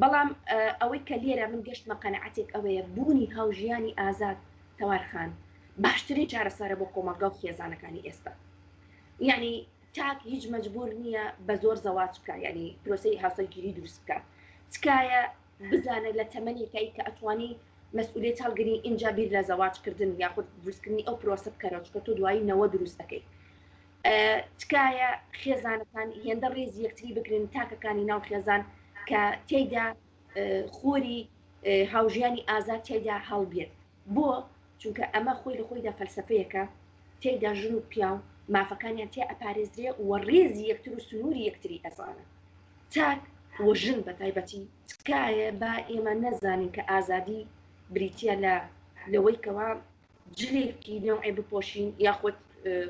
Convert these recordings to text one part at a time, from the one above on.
بەڵام ئەوەی کە لێرە من گەشتمە قەناعەتێک ئەوەیە بوونی هاوژیانی ئازاد تەوار خان باشترین چارەسەرە بۆ کۆمەڵگا و خێزانەکانی ئێستا. یعنی تاک هیچ مەجبور نییە بە زۆر زەواج بکە، یعنی پرۆسەی هاوسەرگیری دروست بکە. تکایە بزانە لە تەمەنێکای کە ئەتوانی مەسئولیەت هەڵگری ئینجا بیر لە زەواج کردن یاخود دروستکردنی ئەو پرۆسە بکەرەوە، چونکە تۆ دوایی نەوە دروست ئەکەی. تکایە خێزانەکان هێندە ڕێزی یەکتری بگرن، تاکەکانی ناو خێزان کە تێیدا خۆری هاوژیانی ئازاد تێیدا هەڵبێت. بۆ؟ چونکە ئەمە خۆی لە خۆیدا فەلسەفەیەکە تێیدا ژن و پیاو مافەکانیان تیا ئەپارێزرێ و ڕێزی یەکتر و سنووری یەکتری ئەزانن. تاک و ژن بە تایبەتی. تکایە با ئێمە نەزانین کە ئازادی بریتییە لە لەوەی کەوا جلێکی نەوعێ بپۆشین یاخود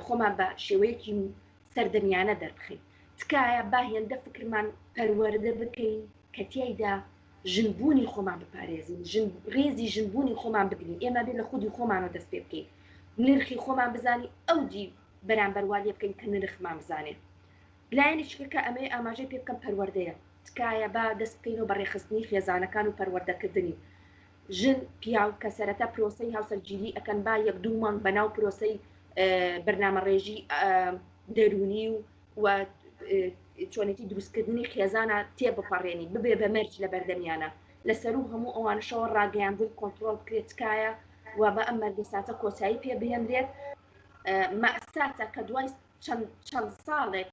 خۆمان بە شێوەیەکی سەردەمیانە دەربخەین. تکایە با هێندە فکرمان پەروەردە بکەین کە تیایدا ژن بوونی خۆمان بپارێزین، ژن ڕێزی ژن بوونی خۆمان بگرین. ئێمە بێ لە خودی خۆمانەوە دەست پێ بکەین، نرخی خۆمان بزانین، ئەو دی بەرامبەر وا لێ بکەین کە نرخمان بزانێ. لایەنێکی کە کە ئەمەوێ ئاماژەی پێ بکەم پەروەردەیە. تکایە با دەست بکەینەوە بە ڕێکخستنی خێزانەکان و پەروەردەکردنی ژن پیاو کە سەرەتا پرۆسەی هاوسەرگیری ئەکەن با یەک دوو مانگ بەناو پرۆسەی بەرنامەڕێژی دەروونی و و چۆنێتی دروستکردنی خێزانە تێبپەڕێنی ببێ بە مەرج لە بەردەمیانە لە سەروو هەموو ئەوانشەوە ڕاگەیاندن کۆنتڕۆڵ بکرێت تکایە و بە ئەم مەرگەساتە کۆتایی پێ بهێنرێت. مەئساتە کە دوای چەند چەند ساڵێک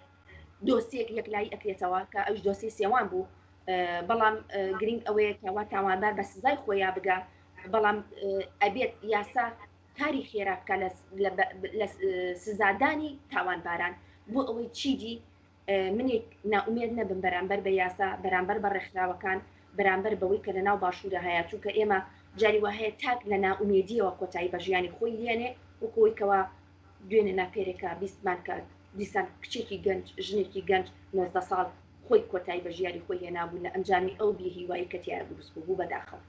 دۆسیەک یەکلایی ئەکرێتەوە کە ئەوش دۆسیەی سێوان بوو، بەڵام گرنگ ئەوەیە کەوا تاوانبار بە سزای خۆیا بگا، بەڵام ئەبێت یاسا کاری خێرا بکە لە سزادانی تاوانباران بۆ ئەوەی چیدی منێک نائومێد نەبم بەرامبەر بە یاسا، بەرامبەر بە ڕێکخراوەکان، بەرامبەر بەوەی کە لەناو باشوورە هەیە، چونکە ئێمە جاری وا هەیە تاک لە نائومێدیەوە کۆتایی بە ژیانی خۆی دێنێ، وەکو ئەوەی کەوا دوێنێ ناپێرێکە بیستمان کە دیسان کچێکی گەنج، ژنێکی گەنج 19 ساڵ خۆی کۆتایی بە ژیانی خۆی هێنابوو لە ئەنجامی ئەو بێهیوایی کە تیایا دروست بوو بوو بەداخەوە.